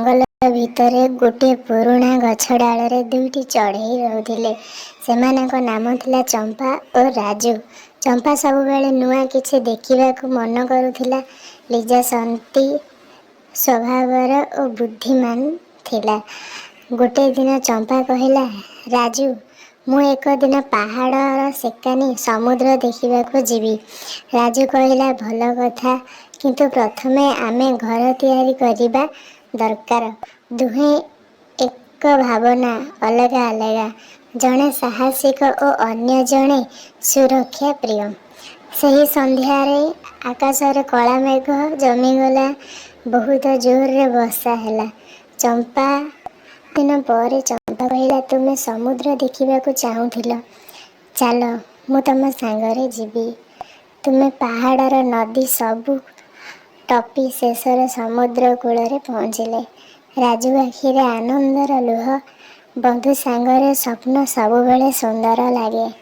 ଜଙ୍ଗଲ ଭିତରେ ଗୋଟିଏ ପୁରୁଣା ଗଛ ଡାଳରେ ଦୁଇଟି ଚଢ଼େଇ ରହୁଥିଲେ। ସେମାନଙ୍କ ନାମ ଥିଲା ଚମ୍ପା ଓ ରାଜୁ। ଚମ୍ପା ସବୁବେଳେ ନୂଆ କିଛି ଦେଖିବାକୁ ମନ କରୁଥିଲା। ଲିଜା ଶାନ୍ତି ସ୍ୱଭାବର ଓ ବୁଦ୍ଧିମାନ ଥିଲା। ଗୋଟେ ଦିନ ଚମ୍ପା କହିଲା, "ରାଜୁ, ମୁଁ ଏକଦିନ ପାହାଡ଼ର ସେକାନି ସମୁଦ୍ର ଦେଖିବାକୁ ଯିବି।" ରାଜୁ କହିଲା, "ଭଲ କଥା, କିନ୍ତୁ ପ୍ରଥମେ ଆମେ ଘର ତିଆରି କରିବା ଦରକାର।" ଦୁହେଁ ଏକ ଭାବନା, ଅଲଗା ଅଲଗା। ଜଣେ ସାହସିକ ଓ ଅନ୍ୟ ଜଣେ ସୁରକ୍ଷା ପ୍ରିୟ। ସେହି ସନ୍ଧ୍ୟାରେ ଆକାଶରେ କଳା ମେଘ ଜମିଗଲା। ବହୁତ ଜୋରରେ ବର୍ଷା ହେଲା। ଚମ୍ପା ଦିନ ପରେ ଚମ୍ପା କହିଲା, "ତୁମେ ସମୁଦ୍ର ଦେଖିବାକୁ ଚାହୁଁଥିଲ। ଚାଲ, ମୁଁ ତମ ସାଙ୍ଗରେ ଯିବି।" ଦୁହେଁ ପାହାଡ଼, ନଦୀ ସବୁ ଟପି ଶେଷରେ ସମୁଦ୍ର କୂଳରେ ପହଞ୍ଚିଲେ। ରାଜୁ ଆଖିରେ ଆନନ୍ଦର ଲୁହ। ବନ୍ଧୁ ସାଙ୍ଗରେ ସ୍ୱପ୍ନ ସବୁବେଳେ ସୁନ୍ଦର ଲାଗେ।